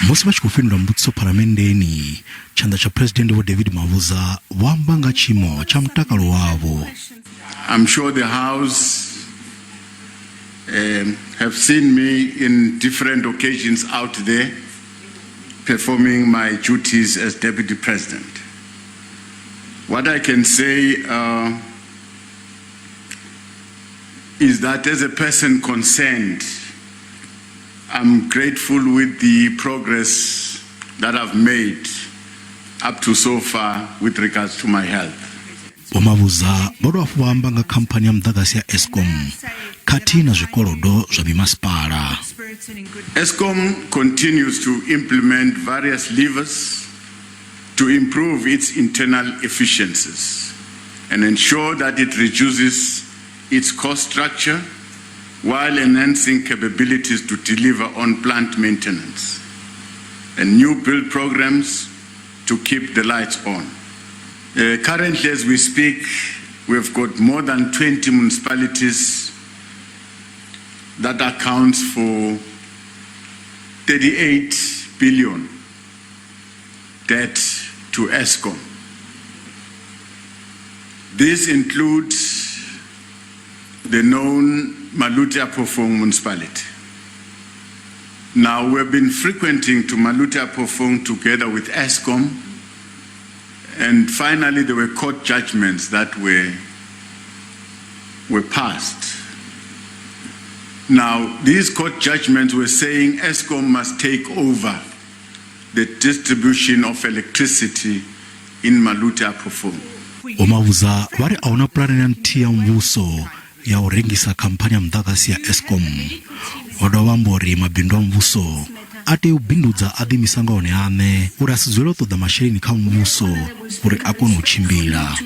Musi vha tshi khou fhindula mbudziso phalamenndeni, tshanḓa tsha Phresidennde Vho David Mabuza vho amba nga tshiimo tsha mutakalo wavho. I'm sure the House have seen me in different occasions out there performing my duties as Deputy President. What I can say is that as a person concerned, I'm grateful with the progress that I've made up to so far with regards to my health. Vho Mabuza vho dovha hafhu vha amba nga khamphani ya muḓagasi ya Eskom khathihi na zwikolodo zwa mimasipala. Eskom continues to implement various levers to improve its internal efficiencies and ensure that it reduces its cost structure while enhancing capabilities to deliver on plant maintenance and new build programs to keep the lights on. Currently, as we speak, we've got more than 20 municipalities that accounts for 38 billion debt to Eskom. This includes the known Maluti-a-Phofung municipality. Now, we've been frequenting to Maluti-a-Phofung together with Eskom, and finally there were court judgments that were passed. Now, these court judgments were saying Eskom must take over the distribution of electricity in Maluti-a-Phofung. Vho Mabuza vha ri a huna pulane na nthihi ya muvhuso ya u rengisa khamphani ya muḓagasi ya Eskom. Vho dovha vha amba uri mabindu a muvhuso a tea u bindudza a ḓiimisa nga one aṋe uri a si dzulele u ṱoḓa masheleni kha muvhuso uri a kone u tshimbila.